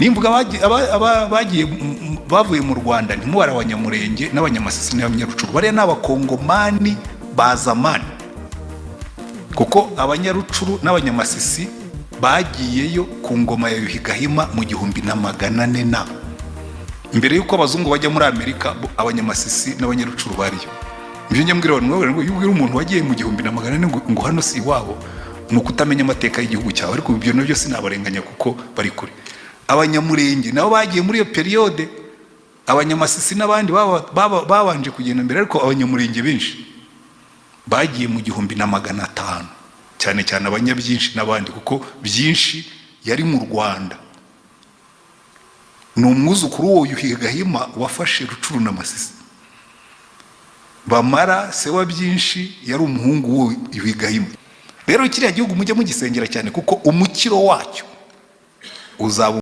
Nimvuga bagiye bavuye mu Rwanda, ntimubare Abanyamurenge n'Abanyamasisi n'Abanyarucuru. Bariya ni Abakongomani ba zamani, kuko Abanyarucuru n'Abanyamasisi bagiyeyo ku ngoma ya Yuhi Gahima mu 1400 na mbere y'uko abazungu bajya muri Amerika. Abanyamasisi n'Abanyarucuru bariyo. Ibyo njya mbwira abantu ngo iyo ubwira umuntu wagiye mu 1400 ngo hano si iwabo, ni ukutamenya amateka y'igihugu cyawe. Ariko ibyo nabyo sinabarenganya kuko bari kure. Abanyamurenge nabo bagiye muri iyo période. Abanyamasisi n'abandi babanje kugenda mbere, ariko Abanyamurenge benshi bagiye mu 1500, cyane cyane Abanyabyinshi n'abandi, kuko Byinshi yari mu Rwanda, ni umwuzukuru w'uwo Yuhi Gahima wafashe Rucuru na Masisi. Bamara, se wa Byinshi, yari umuhungu w'uwo Yuhi Gahima. Rero kiriya gihugu mujye mugisengera cyane, kuko umukiro wacyo uzaba